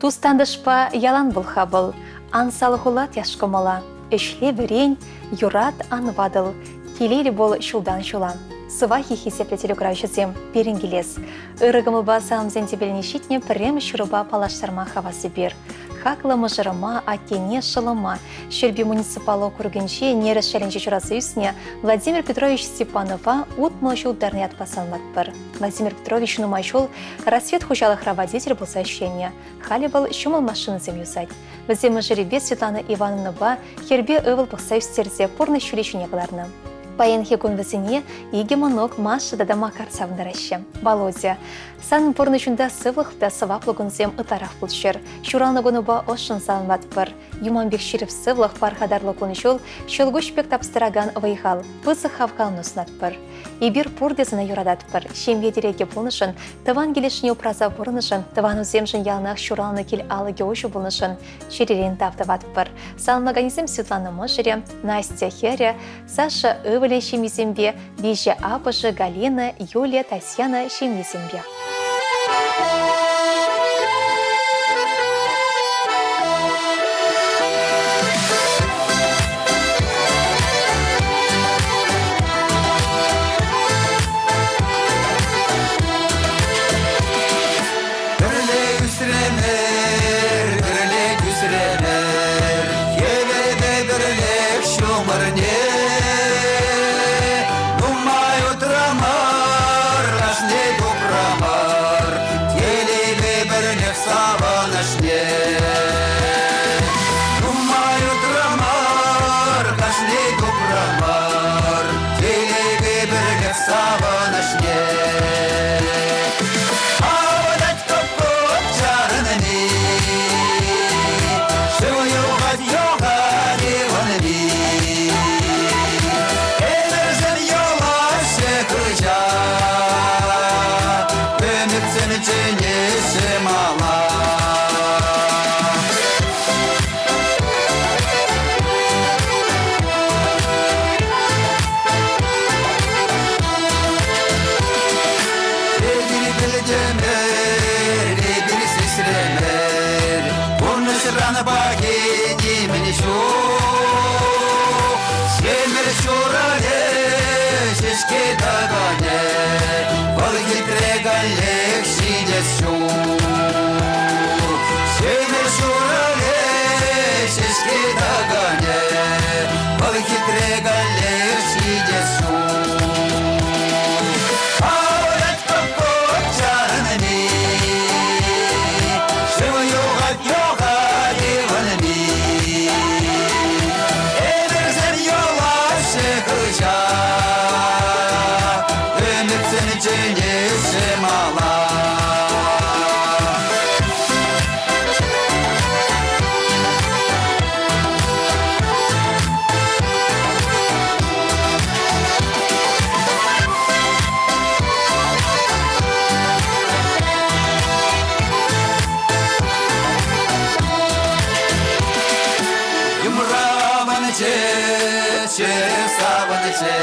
Тус-тантӑшпа ялан пул хапӑл, ан салхулат яш кӑмӑла. Ӗҫле вӗрен, юрат, ан ватӑл, телейлӗ пул ҫултан ҫула. Сывах-и, хисеплӗ телекуравҫӑсем, пирӗн килес. Ырӑ кӑмӑлпа саламсен тӗпелне ҫитнӗ пӗрремӗш ҫырупа паллаштарма хавас эпир. Хаклӑ мӑшӑрӑма, аттене, шӑлӑма Ҫӗрпӳ муниципаллӑ округӗнчи Нерӗш ялӗнче ҫуралса ӳснӗ Владимир Петрович Степанова 60 ҫул тӑрнӑ ятпа саламлатпӑр. Владимир Петрович нумай ҫул Рассвет хуҫалӑхра водитель пулса ӗҫленӗ. Халӗ вӑл ҫӑмӑл машинӑсем юсать. Вӗсем мӑшӑрӗпе Светлана Ивановнӑпа хӗрпе ывӑл пӑхса ӳстерсе пурнӑҫ ҫулӗ ҫине кӑларнӑ. Паянхи кун вӗсене икӗ мӑнук Маша тата Макар савӑнтараҫҫӗ. Володя, санӑн пурнӑҫунта сывлӑх та сӑваплӑ кунсем ытларах пулччӑр. Ҫуралнӑ кунупа ӑшшӑн саламлатпӑр. Юман пек ҫирӗп сывлӑх, пархатарлӑ кун-ҫул, ҫӑлкуҫ пек тапстаракан вӑй-хал, пысӑк хавхалану сунатпӑр. Эпир пурте сана юрататпӑр. Ҫемье тӗрекӗ пулнӑшӑн, тӑван килӗшне упраса пурӑннӑшӑн, тӑванусемшӗн яланах ҫуралнӑ кил алӑкӗ уҫӑ пулнӑшӑн чӗререн тав тӑватпӑр. Саламлаканӗсем Светлана мӑшӑрӗ, Настя хӗрӗ, Саша ывӑлӗн ҫемйисемпе, виҫӗ аппӑшӗ Галина, Юлия, Татьяна ҫемйисемпе. Пӗрле ӳсрӗмӗр, пӗрле тӳсрӗмӗр, хӗвелпе пӗрлех ҫумӑрне. Нумай утрамӑр, кашни тупрамӑр, телейпе пӗрлех савӑнӑҫне. Нумай утрамӑр, кашни тупрамӑр, телейпе пӗрлех савӑнӑҫне. Авӑнать кӑп-кӑп чарӑнни, шыв юхать юхать ывӑнми. Ӗмӗрсем юлаҫҫӗ хыҫа, ӗмӗтсем чӗнеҫҫӗ мала. Эпир пӗлтӗмӗр, эпир сисрӗмӗр, пурнӑҫран пахи нимӗн ҫук. Ҫемӗр ҫуралӗ, ҫеҫке тӑкӑнӗ, вӑл хитре каллех ҫитес ҫул. Ҫемӗр ҫуралӗ, ҫеҫке тӑкӑнӗ, вӑл хитре каллех ҫитес ҫул. Авӑрать кӑп-кӑп чарӑнми, шыв юхать, юхать ывӑнми. Ӗмӗрсем юлаҫҫӗ хыҫа, ӗмӗтсем чӗнеҫҫӗ мала. Йӑмравӑнчӗ, савӑнчӗ,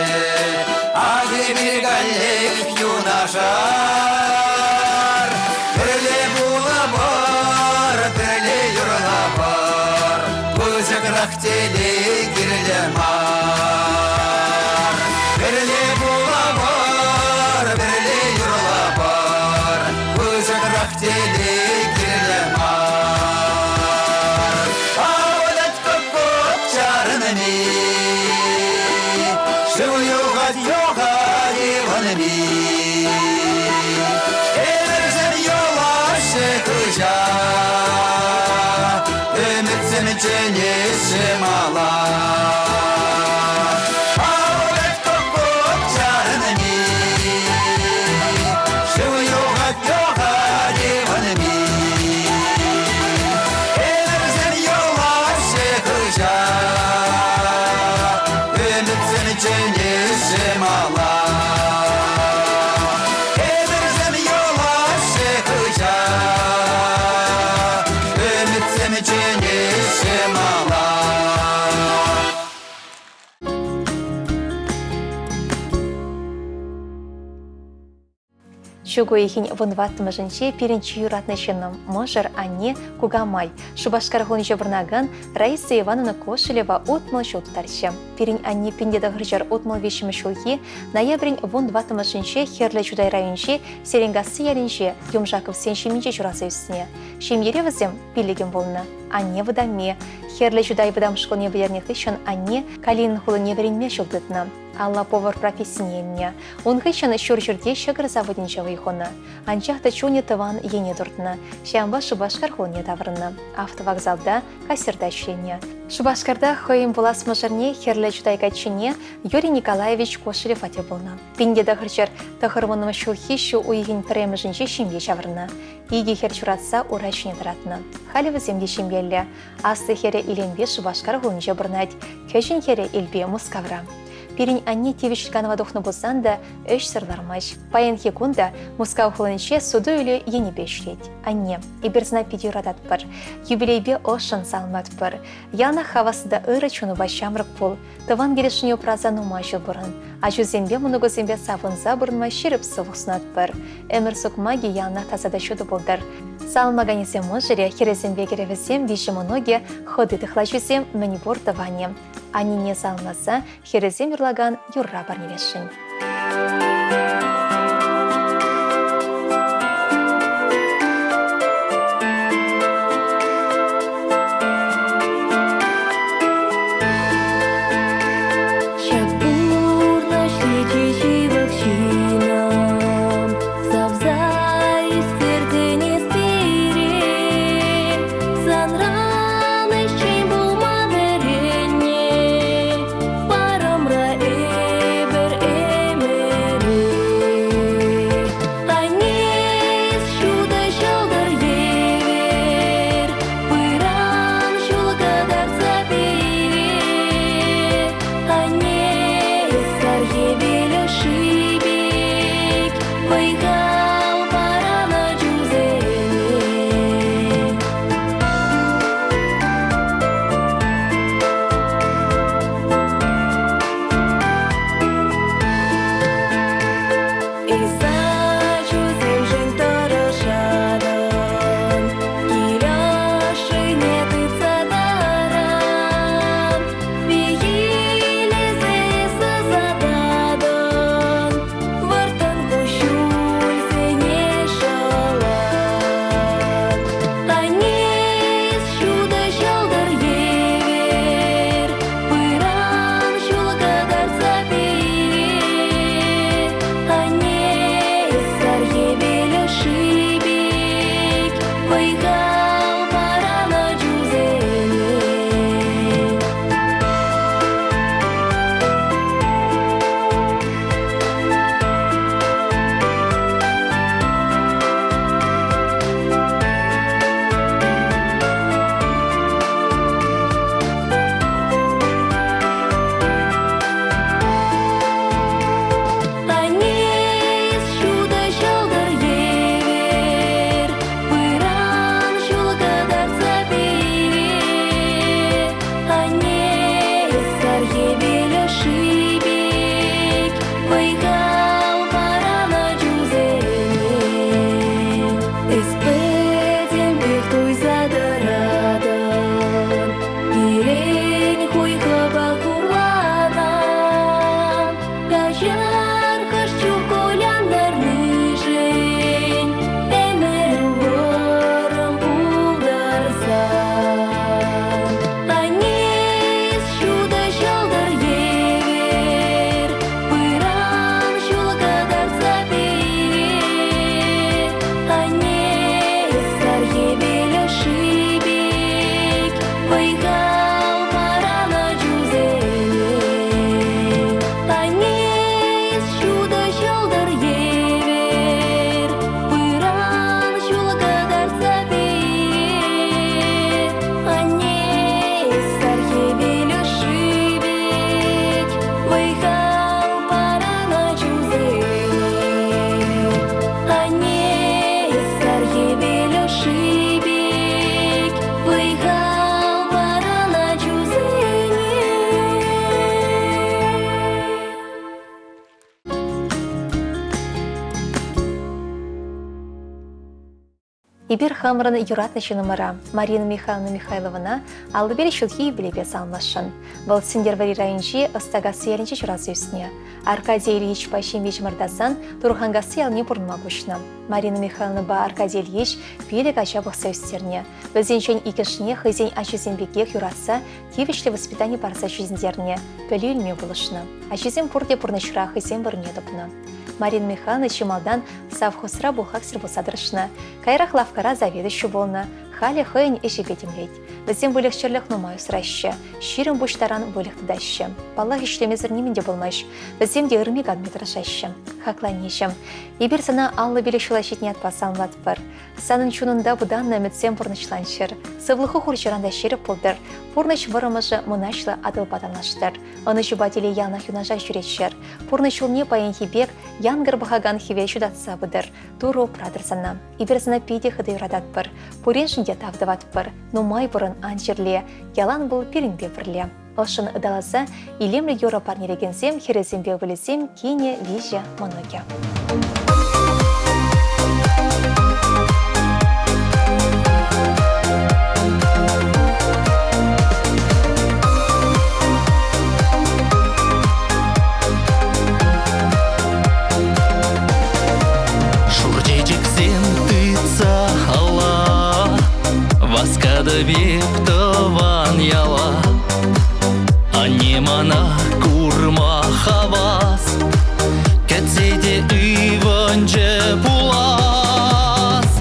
ак эпир каллех юнашар. Пӗрле пулӑпӑр, пӗрле юрлӑпӑр, пысӑкрах телей кирлӗ мар. Пӗрле пулӑпӑр, пӗрле юрлӑпӑр, пысӑкрах телей кирлӗ мар. Авӑнать кӑк-кӑк чарӑнми, шыв юхать, юхать ывӑнми. Ӗмӗрсем юлаҫҫӗ хыҫа, ӗмӗтсем чӗнеҫҫӗ мала. Авӑнать кӑк-кӑк чарӑнми, шыв юхать, юхать ывӑнми. Ӗмӗрсем юлаҫҫӗ хыҫа, ӗмӗтсем чӗнеҫҫӗ мала. Ӗмӗрсем юлаҫҫӗ хыҫа, ӗмӗтсем чӗнеҫҫӗ мала. Чӳк уйӑхӗн вунтӑваттӑмӗшӗнче пирӗн чи юратнӑ ҫыннӑм, мӑшӑр, анне, кукамай, Шупашкар хулинче пурӑнакан Раиса Ивановна Кошелева 60 ҫул тутарчӗ. Пирӗн анне 1963 ҫулхи ноябрӗн вунтӑваттӑмӗшӗнче Хӗрлӗ Чутай районӗнчи Серенкасси ялӗнче Юмшаковсен ҫемйинче ҫуралса ӳснӗ. Ҫемьере вӗсем пиллӗкӗн пулнӑ. Анне вӑтамми. Хӗрлӗ Чутай вӑтам шкулне пӗтернӗ хыҫҫӑн анне Калинин хулине вӗренме ҫул тытнӑ. Алла повар профессине илнӗ. Ун хыҫҫӑн Ҫурҫӗрте ҫӑкӑр заводӗнче вӑй хунӑ. Анчах та чунӗ тӑван ене туртнӑ. Ҫавӑнпа Шупашкар хулине таврӑннӑ. Автовокзалта, кассирта ӗҫленӗ. Шупашкарта хӑйӗн пулас мӑшӑрне Хӗрлӗ Чутай каччине Юрий Николаевич Кошелева тӗл пулнӑ. 1990 ҫулхи ҫу уйӑхӗн пӗрремӗшӗнче ҫемье ҫавӑрнӑ. Икӗ хӗр ҫуратса ура ҫине тӑратнӑ. Халӗ вӗсем те ҫемьеллӗ. Аслӑ хӗрӗ Илемпе Шупашкар хулинче пурӑнать, кӗҫӗн хӗрӗ Элпе Мускавра. Пирӗн анне тивӗҫлӗ канӑва тухнӑ пулсан та ӗҫсӗр лармасть. Паянхи кун та Мускав хулинче суту-илӳ енӗпе ӗҫлет. Анне, эпир сана питӗ юрататпӑр. Юбилейпе ӑшшӑн саламлатпӑр. Яланах хаваслӑ та ырӑ чунупа ҫамрӑк пул. Тӑван килӗшне упраса нумай ҫул пурӑн. Ачусемпе мӑнукусемпе савӑнса пурӑнма ҫирӗп сывлӑх сунатпӑр. Ӗмӗр сукмакӗ яланах таса та ҫутӑ пултӑр. Саламлаканӗсем мӑшӑрӗ, хӗрӗсемпе кӗрӗвӗсем, виҫӗ мӑнукӗ, хӑти тӑхлачисем, мӗнпур тӑванӗ. Аннене саламласа хӗрӗсем юрлакан юрра парнелесшӗн. Ҫак пурнӑҫ чи ҫывӑх ҫыннӑм, савса ӳстертӗн эс пире. Санран ӗҫчен пулма вӗреннӗ, парӑмра эпӗр ӗмӗр. Эпир хамӑрӑн юратнӑ ҫыннӑмӑра, Марина Михайловна Михайловӑна, аллипе ҫулхи юбилейпе саламласшӑн. Вӑл Сӗнтӗрвӑрри районӗнчи Ӑстакасси ялӗнче ҫуралса ӳснӗ. Аркадий Ильичпа ҫемье чӑмӑртасан Турханкасси ялне пурӑнма куҫнӑ. Марина Михайловнӑпа Аркадий Ильич пилӗк ача пӑхса ӳстернӗ. Вӗсенчен иккӗшне хӑйсен ачисем пекех юратса, тивӗҫлӗ воспитани парса ҫитӗнтернӗ, пӗлӳ илме пулӑшнӑ. Ачисем пурте пурнӑҫра хӑйсен вырӑнне тупнӑ. Марина Михайловна чи малтан совхозра бухгалтер пулса тӑрӑшнӑ. Каярах лавккара заведующи пулнӑ. Халӗ хӑйӗн ӗҫӗпе тимлет. Вӗсем выльӑх-чӗрлӗх нумай усраҫҫӗ, 20 пуҫ таран выльӑх тытаҫҫӗ. Паллах, ӗҫлемесӗр нимӗн те пулмасть. Вӗсем те ырми-канми тӑрӑшаҫҫӗ. Хакланеҫҫӗ. Эпир сана 55 ҫула ҫитнӗ ятпа саламлатпӑр. Санӑн чунунта пытаннӑ ӗмӗтсем пурнӑҫланччӑр. Сывлӑху хурҫӑран та ҫирӗп пултӑр. Пурнӑҫ вӑрӑмӑшӗ мӑнаҫлӑ Атӑлпа танлаштӑр. Ӑнӑҫупа телей яланах юнашар ҫӳреччӗр. Пурнӑҫ ҫулне паянхи пек янкӑр пӑхакан хӗвел ҫутатса пытӑр. Турӑ упратӑр сана. Эпир сана питӗ хытӑ юрататпӑр. Пуриншӗн те тав тӑватпӑр. Нумай пурӑн, ан чирле. Ялан пул пирӗнпе пӗрле. Ӑшшӑн ыталаса илемлӗ юрӑ парнелекенсем хӗрӗсемпе ывӑлӗсем кинӗ виҫӗ мӑнукӗ. Шур чечексем тытса алла Васкатӑп эп тӑван яла. Анне мана курма хавас, Кӗтсе те ывӑнчӗ пулас.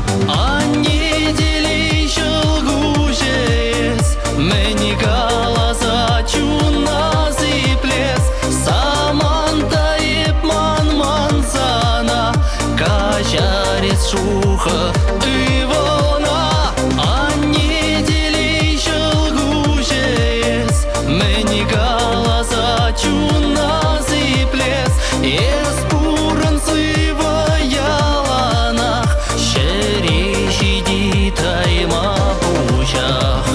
Анне телей ҫӑлкуҫӗ эс, Мӗн каласа чунна сиплес, Саманта эп манман сана, Каҫар эс шухӑ ывӑлна. Анне телей ҫӑлкуҫӗ эс, Мӗн каласа чунна сиплес, Эс пурӑн сывӑ яланах, Ҫӗре ҫити тайма пуҫах.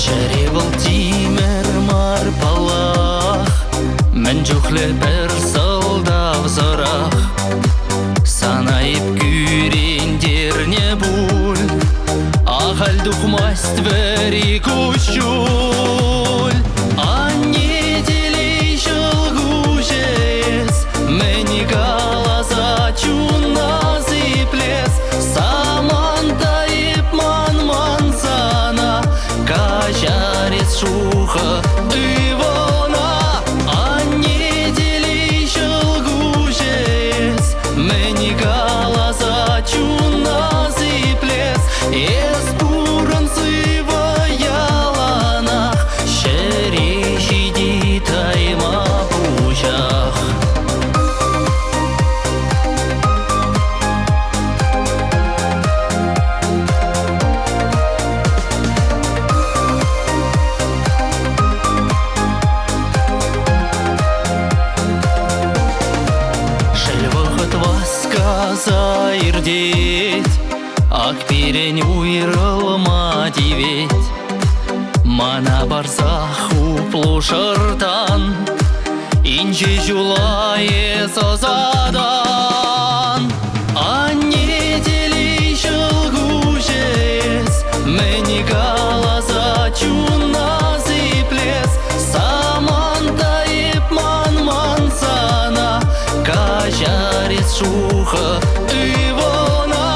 Чӗре вӑл тимӗр мар паллах, Мӗн чухлӗ пӗр сӑлтавсӑрах Сана эп кӳрентернӗ пуль, Ахаль тухмасть вӗри куҫҫуль. Анне телей ҫӑлкуҫӗ эс, Мӗн каласа чунна сиплес, Саманта эп манман сана, Каҫар эс шухӑ ывӑлна. Анне телей ҫӑлкуҫӗ эс, Мӗн каласа чунна сиплес, Эс пурӑн сывӑ яланах, Ҫӗре ҫити тайма пуҫах. Шел вӑхӑт васкаса иртет, Ак пирӗн уйрӑлма тивет. Мана парса хуплу шӑртан, Инҫе ҫула эс ӑсатан. Анне телей ҫӑлкуҫӗ эс, Мӗн каласа чунна сиплес, Саманта эп манман сана, Каҫар эс шухӑ ывӑлна.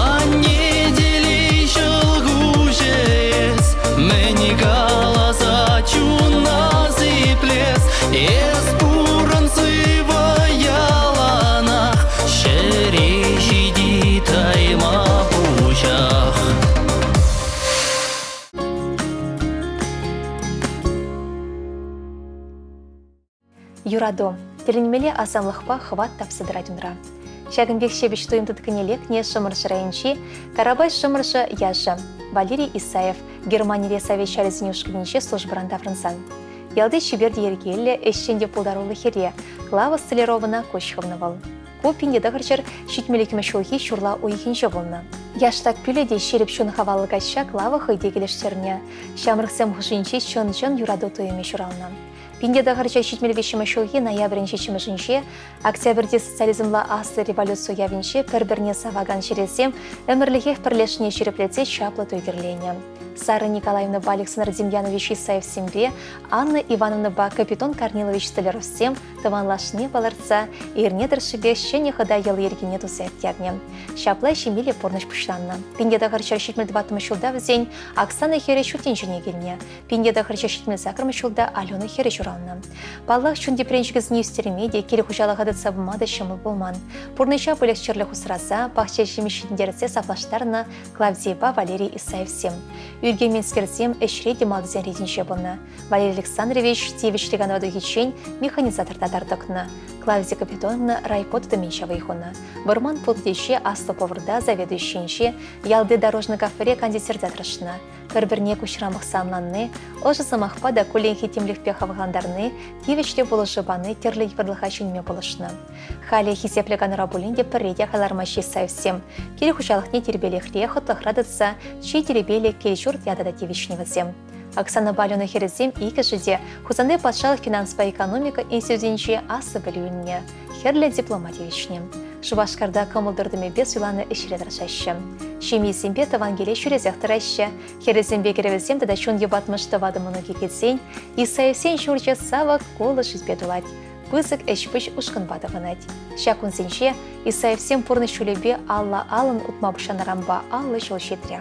Анне телей ҫӑлкуҫӗ эс, Мӗн каласа чунна сиплес, Эс пурӑн сывӑ яланах, Ҫӗре ҫити тайма пуҫах. Юрату. Тӗлӗнмелле асамлӑхпа хӑват тапса тӑрать унра. Ҫакӑн пек ҫепӗҫ туйӑм тыткӑнне лекнӗ Шӑмӑршӑ районӗнчи Карапай Шӑмӑршӑ яшӗ Валерий Исаев Германире совет ҫарӗсен ушкӑнӗнче службӑран таврӑнсан. Ялти чипер те йӗркеллӗ, ӗҫчен те пултаруллӑ хӗре Клава Столяровӑна куҫ хывнӑ вӑл. Ку 1972 ҫулхи ҫурла уйӑхӗнче пулнӑ. Яштак пӳлӗ те ҫирӗп чун хаваллӑ качча Клава хӑй те килӗштернӗ. Ҫамрӑксем хушшинче чӑн-чӑн юрату туйӑмӗ ҫуралнӑ. 1973 ҫулхи ноябрӗн ҫиччӗмӗшӗнче Октябрьти социализмла аслӑ революци уявӗнче пӗр-пӗрне савакан чӗресем ӗмӗрлӗхех пӗрлешнине ҫирӗплетсе чаплӑ туй кӗрленӗ. Сара Николаевнӑпа Александр Демьянович Исаевсемпе Анна Ивановнӑпа Капитон Корнилович Столяровсем тӑванлашнине палӑртса эрне тӑршшӗпе ҫӗнӗ хӑта йӑли-йӗркине туса ирттернӗ. Ҫапла ҫемьеллӗ пурнӑҫ пуҫланнӑ. 1974 ҫулта вӗсен Оксана хӗрӗ ҫут тӗнчене килнӗ. 1978 ҫулта Алена хӗрӗ ҫуралнӑ. Паллах, чун тӗпренчӗкӗсене ӳстерме те, кил хуҫалӑха тытса пыма та ҫӑмӑл пулман. Пурнӑҫа выльӑх-чӗрлӗх усраса, пахча ҫимӗҫ ҫитӗнтерсе саплаштарнӑ Клавдийӑпа Валерий Исаевсем. Ӳркенменскерсем ӗҫре те малтисен ретӗнче пулнӑ. Валерий Александрович тивӗҫлӗ канӑва тухиччен механизаторта тар тӑкнӑ. Клавдия Капитоновна райпо тытӑмӗнче вӑй хунӑ. Вӑрман пунктӗнче аслӑ поварта, заведующинче, ялти дорожный кафере кондитерта тӑрӑшнӑ. Пӗр-пӗрне куҫран пӑхса ӑнланни, ӑшӑ сӑмахпа та кулленхи тимлӗхпе хавхалантарни, тивӗҫлӗ пулӑшу пани тӗрлӗ йывӑрлӑха ҫӗнме пулӑшнӑ. Халӗ хисеплӗ канура пулин те пӗрре те хайлармаҫҫӗ Исаевсем. Кил хуҫалӑхне тирпейлӗхре, хӑтлӑхра тытса чи тирпейлӗ кил-ҫурт ята та тивӗҫнӗ вӗсем. Оксанӑпа Алена хӗрӗсем иккӗшӗ те Хусанти патшалӑх финанспа экономика институтӗнче аслӑ пӗлӳ илнӗ, хӗрлӗ диплома тивӗҫнӗ. Шупашкарта кӑмӑл туртӑмӗпе суйланӑ ӗҫре тӑрӑшаҫҫӗ. Ҫемйисемпе тӑван киле ҫӳресех тӑраҫҫӗ. Хӗрӗсемпе кӗрӗвӗсем тата чун йӑпатмӑш тӑватӑ мӑнукӗ килсен Исаевсен ҫурчӗ савӑк кулӑ шӳтпе тулать, пысӑк ӗҫ-пуҫ ушкӑнпа тӑвӑнать. Ҫак кунсенче Исаевсем пурнӑҫ ҫулӗпе алла-аллӑн утма пуҫланӑранпа 50 ҫул ҫитрӗ.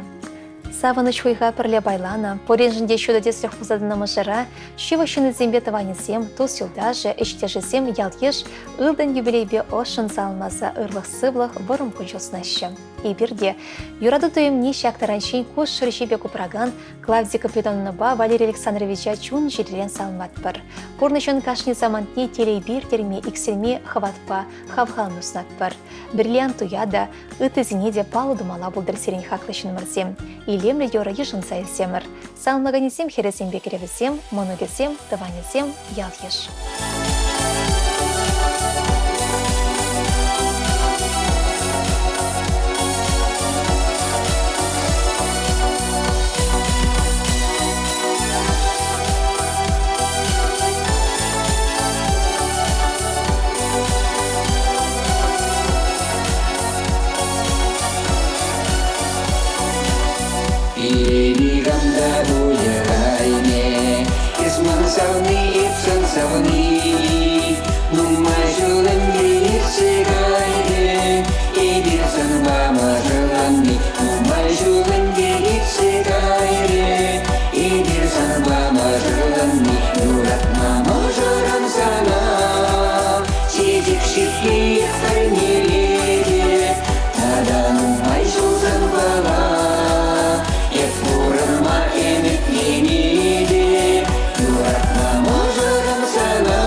Савӑнӑҫ хуйха пӗрле пайланӑ, пуриншӗн те ҫутӑ тӗслӗх пулса тӑнӑ мӑшӑра ҫывӑх ҫыннисемпе тӑванӗсем, тус-юлташӗ, ӗҫтешӗсем, ял-йыш ылтӑн юбилейпе ӑшшӑн саламласа ырлӑх-сывлӑх, вӑрӑм кун-ҫул сунаҫҫӗ. Эпир те юрату туйӑмне ҫак таранччен куҫ шӑрҫи пек упракан Клавдия Капитоновнӑпа Валерий Александровича чун-чӗререн саламлатпӑр. Пурнӑҫӑн кашни самантне телейпе ирттерме иксӗлми хӑватпа хавхалану сунатпӑр. Бриллиант туя та, Ыттисене те паллӑ тумалла пултӑр сирӗн хаклӑ ҫыннӑмӑрсем. Илемлӗ юрӑ йышӑнса илсемӗр. Саламлаканӗсем хӗрӗсемпе кӗрӗвӗсем, мӑнукӗсем, тӑванӗсем, ял-йыш. Никам та пулӗ Эс ман савни, эп сан савни. Нумай ҫул ӗнтӗ иртсе кайрӗ, Эпир санпа мӑшӑрланни. Нумай ҫул ӗнтӗ иртсе кайрӗ, Эпир санпа мӑшӑрланни. Юратма мӑшӑрӑм сана, Чечек ҫыххи парнелетӗп, Тата нумай ҫулсан пала. Эп пурӑнма ӗмӗтленетӗп, Юратма мӑшӑрӑм сана.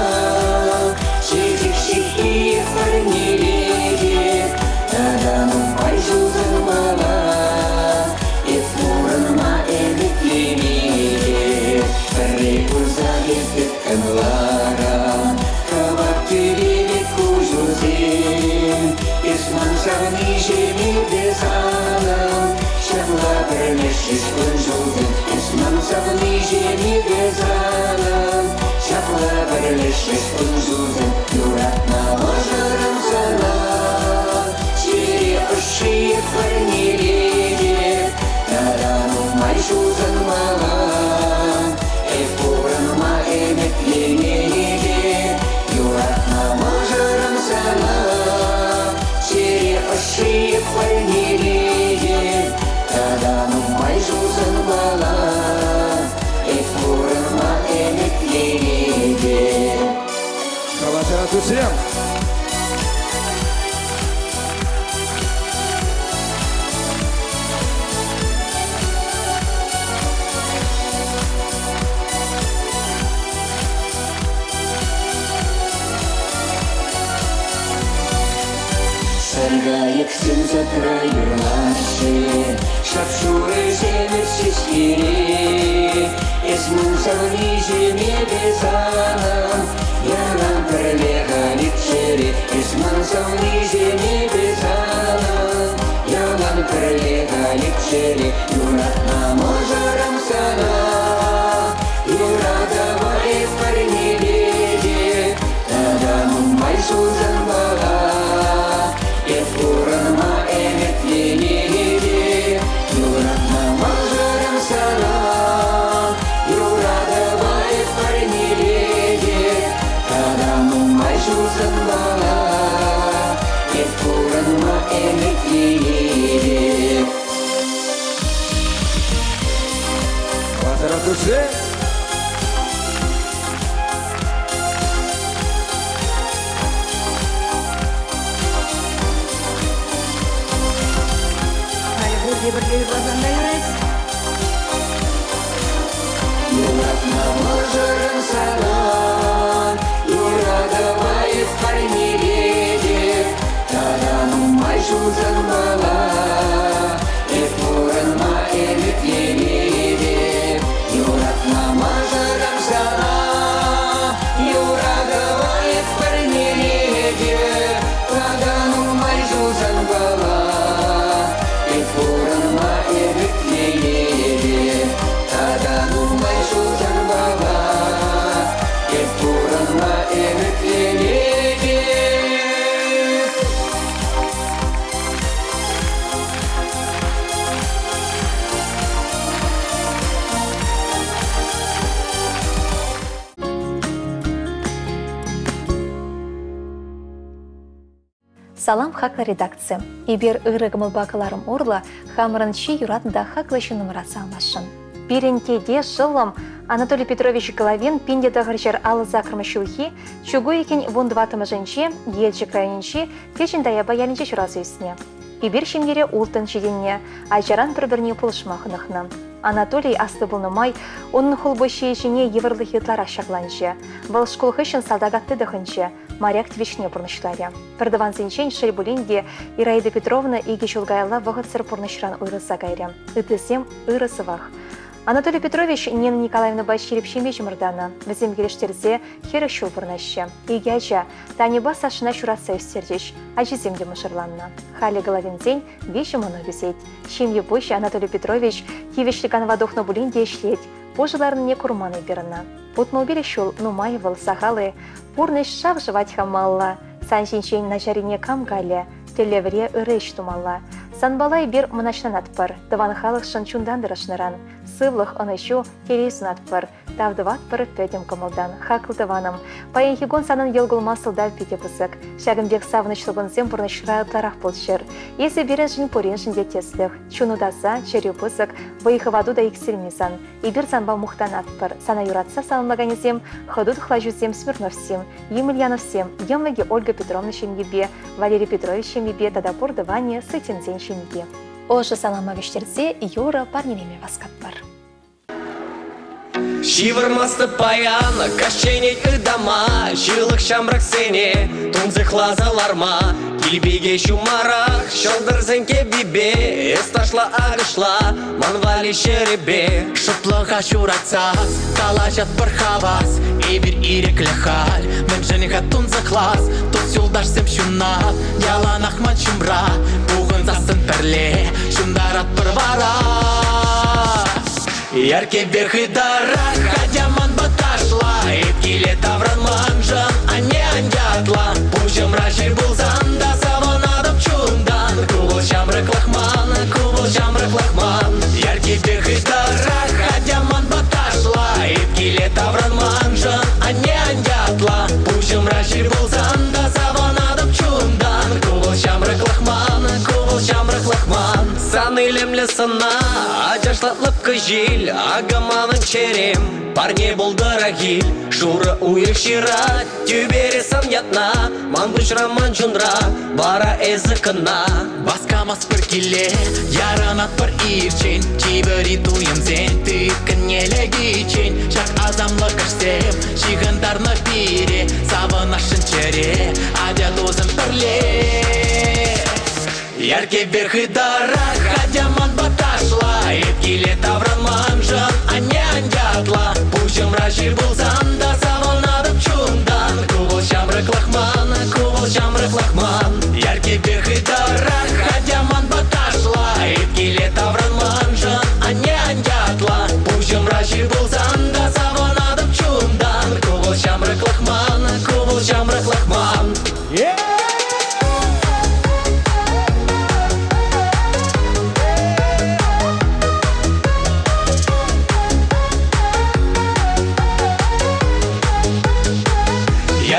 Чечек ҫыххи парнелетӗп, Тата нумай ҫулсан пала. Эп пурӑнма ӗмӗтленетӗп, Пӗрре курса эп тыткӑнларам, Кӑвак тӳпе пек куҫусем. Эс ман савниҫӗм эпӗ санӑн, Ҫапла пӗрлешрӗҫ кун-ҫулсем. Эс ман савниҫӗм эпӗ санӑн, Ҫапла пӗрлешрӗҫ кун-ҫулсем. Юратнӑ мӑшӑрӑм сана, Чӗре ӑшши парнелетӗп, Тата нумай ҫулсан мала. Эп пурӑнма ӗмӗтленетӗп, Юратнӑ мӑшӑрӑм сана. Чӗре ӑшши парнелетӗп, Тата нумай ҫулсан мала. Эп пурӑнма ӗмӗтленетӗп. Калаҫара туссем! Саркайӑксем садра юрлаҫҫӗ, Шап-шурӑ ҫемӗҫ ҫеҫкере. Эс ман савниҫӗм, эпӗ санӑн, Ялан пӗрле халиччӗре. Эс ман савниҫӗм, ҫулсанпала Эп пурӑнма ӗмӗтленетӗп. Хватера души! Халӗ пурте пӗрле юрласан та юрать. Юратнӑ мӑшӑрӑм сана, юратӑва эп парнелетӗп. Тата нумай ҫулсан мала, эп пурӑнма ӗмӗтленетӗп. Юратнӑ мӑшӑрӑм сана, юратӑва эп парнелетӗп. Тата нумай ҫулсан мала, эп пурӑнма ӗмӗтленетӗп. Тата нумай ҫулсан мала, эп пурӑнма ӗмӗтленетӗп. Салам, хаклӑ редакци! Эпир ырӑ кӑмӑлпа кӑларӑм урлӑ хамӑрӑн чи юратнӑ та хаклӑ ҫыннӑмӑра саламласшӑн. Пирӗн тете шӑллӑм Анатолий Петрович Головин 1958 ҫулхи чӳк уйӑхӗн 14-мӗшӗнче Елчӗк районӗнчи Кӗҫӗн Таяпа ялӗнче ҫуралса ӳснӗ. Эпир ҫемьере улттӑн ҫитӗннӗ, ачаран пӗр-пӗрне пулӑшма хӑнӑхнӑ. Анатолий аслӑ пулнӑ май унӑн хулпуҫҫийӗ ҫине йывӑрлӑхӗ ытларах ҫакланчӗ. Вӑл шкул хыҫҫӑн салтак атти тӑхӑнчӗ, моряк тивӗҫне пурнӑҫларӗ. Пӗртӑвансенчен, шел пулин те, Ираида Петровна икӗ ҫул каялла вӑхӑтсӑр пурнӑҫран уйрӑлса кайрӗ. Ыттисем ырӑ-сывах. Анатолий Петрович Нина Николаевнӑпа ҫирӗп ҫемье чӑмӑртанӑ. Вӗсем килӗштерсе 40 ҫул пурӑнаҫҫӗ. Икӗ ача, Таньӑпа Сашӑна ҫуратса ӳстерчӗҫ. Ачисем те мӑшӑрланнӑ. Халӗ Головинсен виҫӗ мӑнук ӳсет. Ҫемье пуҫӗ Анатолий Петрович тивӗҫлӗ канӑва тухнӑ пулин те ӗҫлет. Пушӑ ларнине курман эпир ӑна. 65 ҫул нумай вӑл, сахал-и? Пурнӑҫ шав шӑвать-ха малла. Сан ҫинчен начаррине кам калӗ? Тӗллевре ырӑ ӗҫ тумалла. Санпала эпир мӑнаҫланатпӑр, тӑван халӑхшӑн чунтан тӑрӑшнӑран. Сывлӑх, ӑнӑҫу, телей сунатпӑр. Тав тӑватпӑр пӗтӗм кӑмӑлтан. Хаклӑ тӑванӑм, паянхи кун санӑн йӑл кулма сӑлтав питӗ пысӑк. Ҫакӑн пек савӑнӑҫлӑ кунсем пурнӑҫра ытларах пулччӑр. Эсӗ пирӗншӗн пуриншӗн те тӗслӗх. Чуну таса, чӗрӳ пысӑк, вӑй-хӑвату та иксӗлми сан. Эпир санпа мухтанатпӑр. Сана юратса саламлаканӗсем хӑту-тӑхлаҫусем Смирновсем, Емельяновсем, йӑмӑкӗ Ольга Петровна ҫемйипе, Валерий Петрович ҫемйипе тата пур тӑванӗ Сытинсен ҫемйи. Ӑшӑ салама вӗҫтерсе юрӑ парнелеме васкатпӑр. Ҫывӑрмастӑп паян, каҫченет ытама, ҫылӑх ҫамрӑксене тунсӑхласа ларма. Килпике ҫумарах ҫӑлтӑрсен кӗввипе, эс ташла акӑшла, ман валли ҫӗрӗпе. Шӑплӑха ҫуратса калаҫатпӑр хавас, эпир ирӗклӗ халь, мӗншӗн-ха тунсӑхлас? Тус-юлташсем ҫунат, яланах ман ҫумра, пухӑнсассӑн пӗрле ҫунтаратпӑр вара. Яркепе хытарах, атя манпа ташла, эп киле таврӑнманшӑн анне ан ятла. Пуҫӑмра ҫил пулсан та савӑнатӑп чунтан. Ку вӑл ҫамрӑклӑх ман, ку вӑл ҫамрӑклӑх ман. Яркепе хытарах, атя манпа ташла, эп киле таврӑнманшӑн анне ан ятла. Пуҫӑмра ҫил пулсан та савӑнатӑп чунтан. Ку вӑл ҫамрӑклӑх ман, ку вӑл ҫамрӑклӑх ман. Сан илемлӗ сӑна ачашлать лӑпкӑ ҫил, акӑ манӑн чӗрем парне пултӑрах ил. Шурӑ уйӑх ҫырать тӳпере сан ятна, ман пуҫра, ман чунра вара эсӗ кӑна. Васкамастпӑр киле, яранатпӑр ирчен, чипӗри туйӑмсен тыткӑнне лекиччен. Ҫак асамлӑ каҫсем ҫыхӑнтарнӑ пире, савӑнасшӑн чӗре, атя тусӑм пӗрле. Яркепе хытарах, атя манпа ташла, эп киле таврӑнманшӑн анне ан ятла. Пуҫӑмра ҫил пулсан та савӑнатӑп чунтан. Ку вӑл ҫамрӑклӑх ман, ку вӑл ҫамрӑклӑх ман. Яркепе хытарах, атя манпа ташла, эп киле таврӑнманшӑн анне ан ятла. Пуҫӑмра ҫил пулсан та савӑнатӑп чунтан. Ку вӑл ҫамрӑклӑх ман, ку вӑл ҫамрӑклӑх ман. Yeah!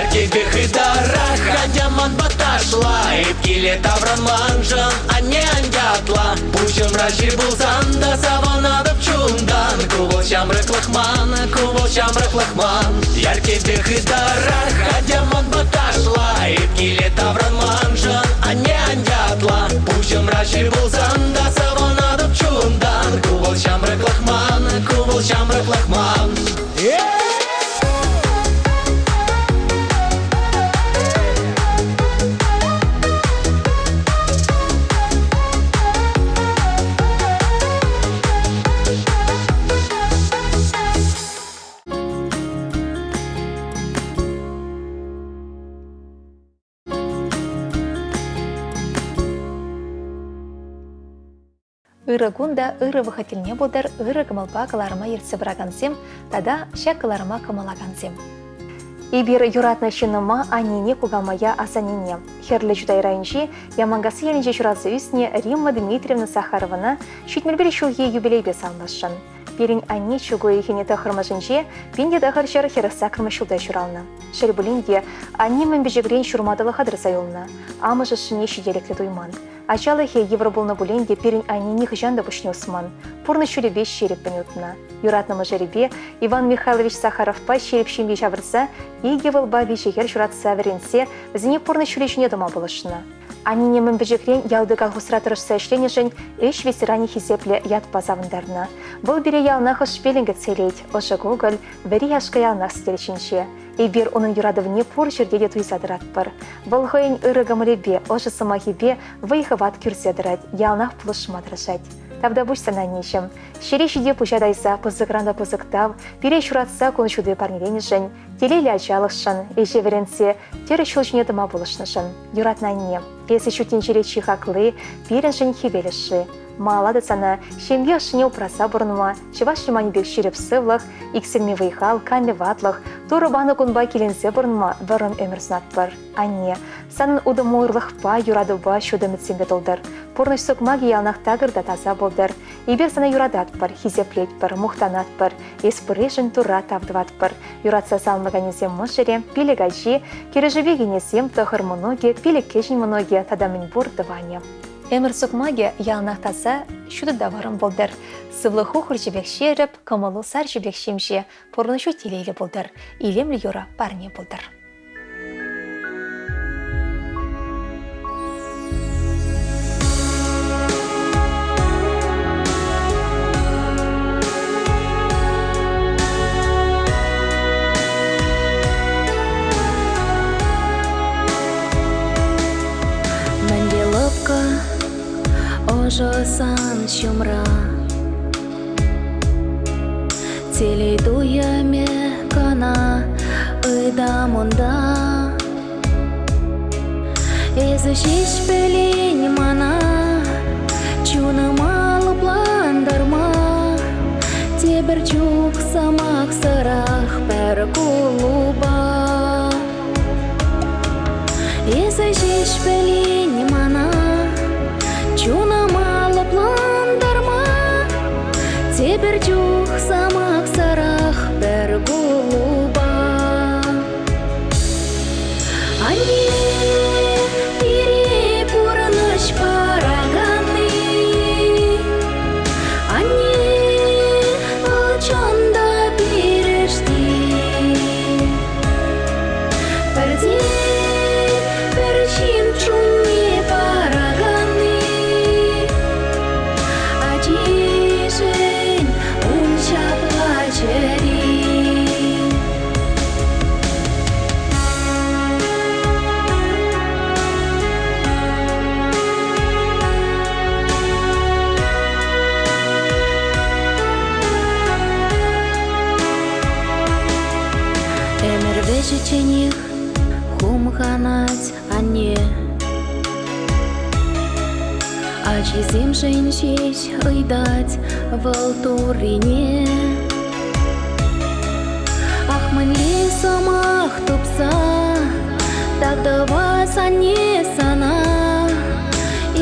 Яркипе хытарах, атя манпа ташла. Эп киле таврӑнманшӑн анне ан ятла. Пуҫӑмра ҫил пулсан та савӑнатӑп чунтан. Ку вӑл ҫамрӑклӑх ман, ку вӑл ҫамрӑклӑх ман. Яркипе хытарах, атя манпа ташла. Эп киле таврӑнманшӑн анне ан ятла. Пуҫӑмра ҫил пулсан та савӑнатӑп чунтан. Ку вӑл ҫамрӑклӑх ман, ку вӑл ҫамрӑклӑх ман. Ырӑ кун та ырӑ вӑхӑт тӗлне пултӑр ырӑ кӑмӑлпа кӑларӑма ертсе пыракансем тата ҫак кӑларӑма кӑмӑллакансем. Эпир юратнӑ ҫыннӑма аннене кукамая асаннене Хӗрлӗ Чутай районӗнчи Яманкасси ялӗнче ҫуралса ӳснӗ Римма Дмитриевна Сахаровӑна 71 ҫулхи юбилейпе саламласшӑн. Пирӗн анне чӳк уйӑхӗн тӑххӑрмӗшӗнче 1948 ҫулта ҫуралнӑ. Шел пулин те, анне мӗн пӗчӗкрен ҫурма тӑлӑха тӑрса юлнӑ. Амӑшӗ ӑшшине ҫителӗклӗ туйман. Ачалӑхӗ йывӑр пулнӑ пулин те пирӗн анне нихӑҫан та пуҫне усман, пурнӑҫ ҫулӗпе ҫирӗппӗн утнӑ. Юратнӑ мӑшӑрӗпе Иван Михайлович Сахаровпа ҫирӗп ҫемье ҫавӑрса икӗ вӑлпа виҫӗ хӗр ҫуратса вӗрентсе вӗсене пурнӑҫ ҫулӗ ҫине тӑма пулӑшнӑ. Аннене мӗн пӗчӗкрен ялти колхозра тӑрӑшса ӗҫленӗшӗн ӗҫ ветеранӗ хисеплӗ ятпа савӑнтарнӑ. Вӑл пире яланах ӑш пелӗн кӗтсе илет, ӑшӑ кукӑль, вӗри яшка яланах сӗтел ҫинче. Эпир унӑн юратӑвне пур ҫӗрте те туйса тӑратпӑр. Вӑл хӑйӗн ырӑ кӑмӑлӗпе, ӑшӑ сӑмахӗпе вӑй-хӑват кӳрсе тӑрать, яланах пулӑшма тӑрӑшать. Тавтапуҫ сана, аннеҫӗм. Ҫӗре ҫити пуҫа тайса пысӑкран та пысӑк тав, пире ҫуратса кун ҫути парнеленӗшӗн, телейлӗ ачалӑхшӑн, ӗҫе вӗрентсе тӗрӗс ҫул ҫине тӑма пулӑшнӑшӑн. Юратнӑ анне, эсӗ ҫут тӗнчере чи хакли, пирӗншӗн хӗвел ӑшши. Малалла та сана ҫемье ӑшшине упраса пурӑнма, чӑваш юманӗ пек ҫирӗп сывлӑх, иксӗлми вӑй-хал, канлӗ ватлӑх, Турӑ панӑ кунпа киленсе пурӑнма вӑрӑм ӗмӗр сунатпӑр. Анне, санӑн утӑму ырлӑхпа, юратупа ҫут ӗмӗтсемпе тултӑр. Пурнӑҫ сукмакӗ яланах такӑр та таса пултӑр. Эпир сана юрататпӑр, хисеплетпӗр, мухтанатпӑр. Эс пурришӗн Турра тав тӑватпӑр. Юратса салмаканӗсем мӑшӑрӗ, пилӗк ачи, кӗрешӳпе кинӗсем, тӑхӑр мӑнукӗ, пилӗк кӗҫӗн мӑнукӗ тата мӗнпур тӑванӗ. Ӗмӗр сукмакӗ яланах таса, ҫутӑ та вӑрӑм пултӑр. Сывлӑху хурчӗ пек ҫирӗп, кӑмӑлу сарчӗ пек ҫемҫе, пурнӑҫу телейлӗ пултӑр, илемлӗ юрӑ парне пултӑр. Мӗнле лӑпкӑ, ӑшӑ сан ҫумра. Телей туйӑмӗ кӑна ытам унта. Эсӗ ҫеҫ пӗлен мана, чунӑма лӑплантарма. Тепӗр чух сӑмахсӑрах пӗр кулупа. Эсӗ ҫеҫ пӗлен мана, чунӑма лӑплантарма. Тепӗр чух сӑмахсӑрах пӗр кулупа. Анне, пире пурнӑҫ параканни. Анне, вӑл чӑн та пирӗшти. Пӗртен-пӗр ҫын чунне параканни. Ачишӗн ун ҫапла чӗри. Ӗмӗр вӗҫӗчченех хумханать анне. Ачисемшӗн ҫеҫ ыйтать вӑл Туррине. Ах, мӗнле сӑмах тупса тав тӑвас анне сана.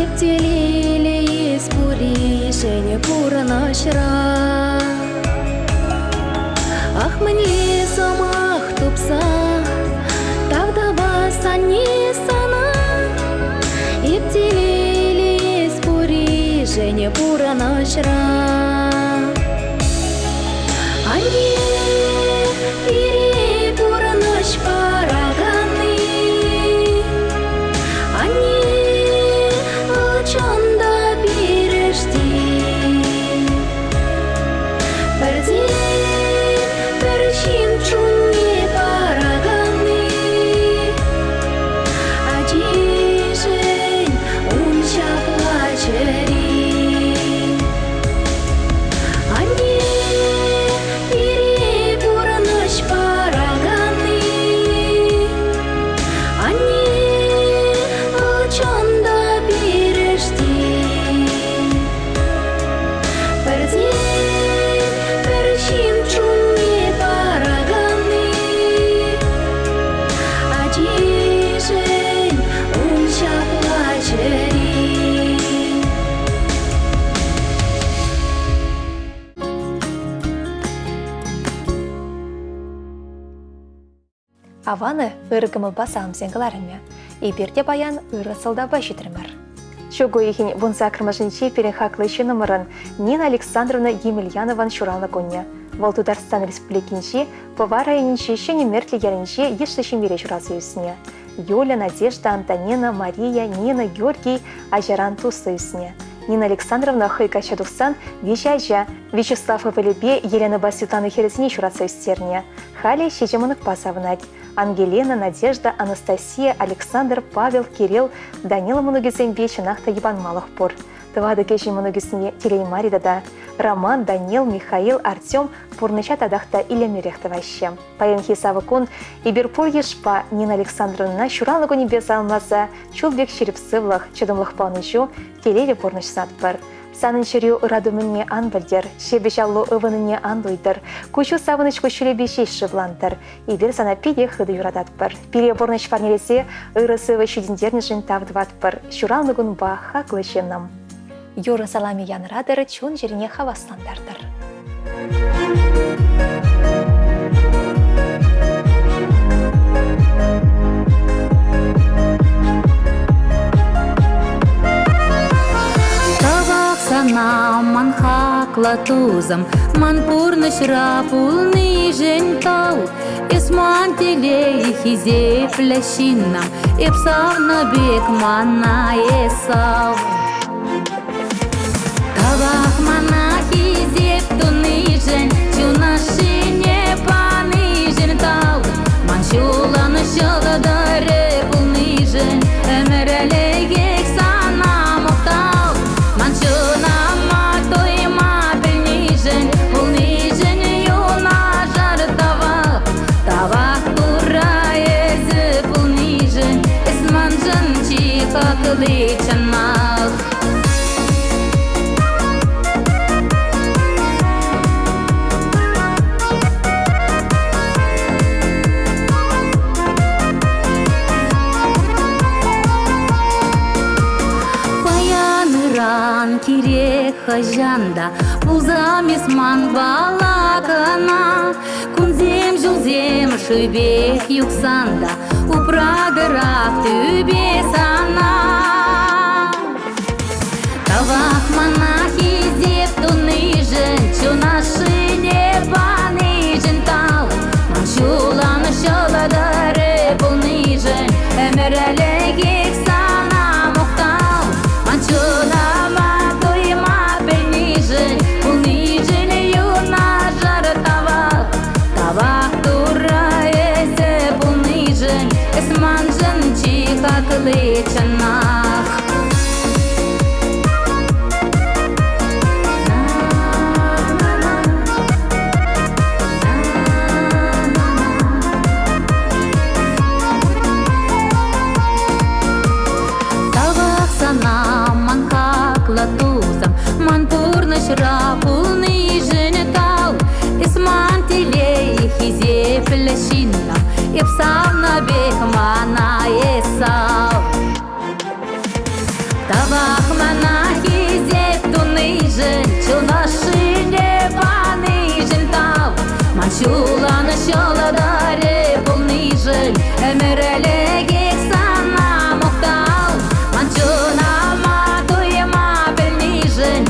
Эп телейлӗ эс пурришӗн пурнӑҫра. Ах, мӗнле сӑмах тупса. пурӑнӑҫра. Анне, пире пурӑнӑҫ параканни. Анне, вӑл чӑн та пирӗшти. Пӗртен пӗр ҫын чунне параканни. Ачишӗн ун ҫапла чӗри. Анне, пире пурӑнӑҫ параканни. Анне, вӑл чӑн та пирӗшти. Пӗртен пӗр ҫын чунне параканни. Ачишӗн ун ҫапла чӗри. Аван ырӑ кӑмӑлпа саламсен кӑларӑмӗ. Эпир те паян ырӑ сӑлтавпа ҫитрӗмӗр. Ҫу уйӑхӗн вунсаккӑрмӗшӗнче пирӗн хаклӑ ҫыннӑмӑрӑн Нина Александровна Емельянован ҫуралнӑ кунне. Вӑл Тутарстан Республикинчи Пӑва районӗнчи Ҫӗнӗ Мертлӗ ялӗнче йышлӑ ҫемьере ҫуралса ӳснӗ. Юля, Надежда, Антонина, Мария, Нина, Георгий ачаран туслӑ ӳснӗ. Нина Александровна хӑй качча тухсан виҫӗ ача, Вячеслав ывӑлӗпе Еленӑпа Светлана хӗрӗсене ҫуратса ӳстернӗ. Халӗ ҫичӗ мӑнукпа савӑнать. Ангелина, Надежда, Анастасия, Александр, Павел, Кирилл, Данила мӑнукӗсемпе чӑнах та йӑпанмалӑх пур. Тӑватӑ кӗҫӗн мӑнукӗсене телей мар-и тата? Роман, Данил, Михаил, Артем пурнӑҫа татах та илемлӗрех тӑваҫҫӗ. Паянхи савӑк кун эпир пур йышпа Нина Александровнӑна ҫуралнӑ кунӗпе саламласа чул пек ҫирӗп сывлӑх, чӑтӑмлӑхпа ӑнӑҫу, телейлӗ пурнӑҫ сунатпӑр. Санӑн чӗрӳ ырату мӗнне ан пӗлтер, ҫепӗҫ аллу ывӑннине ан туйтӑр, куҫу савӑнӑҫ куҫҫулӗпе ҫеҫ шывлантӑр. Эпир сана питех хытӑ юрататпӑр. Пире пурнӑҫ парнелесе ырӑ-сывӑ ҫитӗнтернӗшӗн тав тӑватпӑр. Ҫуралнӑ кунпа, хаклӑ ҫыннӑм! Юрӑ саламӗ янӑратӑр, чун-чӗрене хаваслантартӑр. Тавах сана, ман хаклӑ тусӑм, ман пурнӑҫра пулнишӗн тав. Эс ман телей хисеплӗ ҫыннӑм, эп савнӑ пек мана эс сав. Тавах мана хисеп тунишӗн, чун ӑшшине панишӗн тав. Ман ҫулӑн ҫӑлтӑрӗ пулнишӗн ӗмӗрлӗхех сана мухтав. Ман чунӑма туйма пӗлнишӗн, пулнишӗн юнашар тавах. Тавах Турра эсӗ пулнишӗн, эс маншӑн чи хакли чӑнах. Паян ыран кирек хӑҫан та пулсам эс манпала кӑна. Кунсем, ҫулсем шывпех юхсан та упратӑрах тӳпе сана. Тавах мана хисеп тунишӗн, чун ашшине панишӗн тав. Ман ҫулан ҫӑлтӑрӗ пулнишӗн ӗмӗрлӗхех сана мухтав. Ман чунӑма туйма пӗлнишӗн, пулнишӗн юнашар тавах. Тавах Турра эсӗ пулнишӗн, эс маншӑн чи хакли чӑнах. Тавах сана, ман хаклӑ тусӑм, ман пурнӑҫра пулнишӗн тав. Эс ман телей, хисеплӗ ҫыннӑм, эп савнӑ пек мана эс сав. Тавах мана хисеп тунишӗн, чун ӑшшине панишӗн тав. Ман ҫулан ҫӑлтӑрӗ пулнишӗн ӗмӗрлӗхех сана мухтав. Ман чунӑма туйма пӗлнишӗн,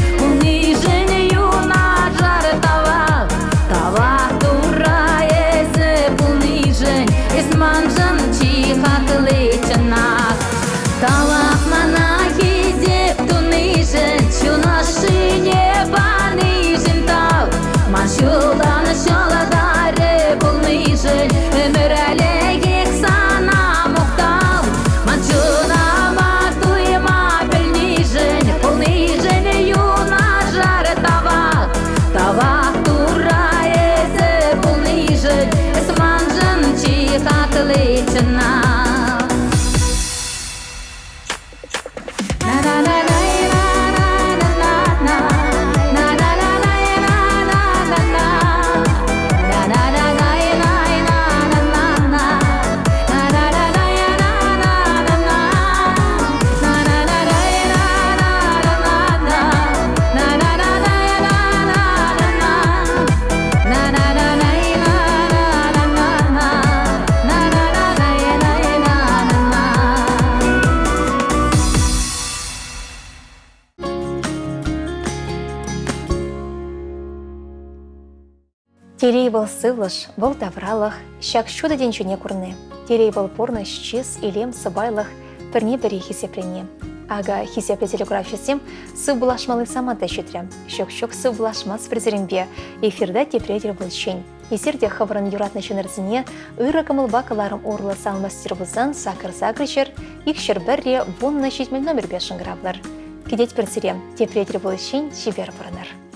на. Телей вӑл сывлӑш, вӑл тавралӑх, ҫак ҫутӑ тӗнчене курни. Телей вӑл пурнӑҫ, чыс, илем, сӑпайлӑх, пӗрне-пӗри хисеплени. Акӑ, хисеплӗ телекуравҫӑсем сывпуллашмалли самант та ҫитрӗ. Ҫук-ҫук сывпуллашмасть пӗр-пӗринпе, эфирта тепре тӗл пуличчен. Эсир те хӑвӑрӑн юратнӑ ҫыннӑрсене ырӑ кӑмӑлпа кӑларӑм урлӑ салмастир пулсан сакӑр сакӑр ҫӗр, икҫӗр пӗрре, вуннӑ ҫитмӗл номерпе шӑнкӑравлӑр. Кӗтетпӗр сире, тепре тӗл пуличчен чипер пурӑнӑр.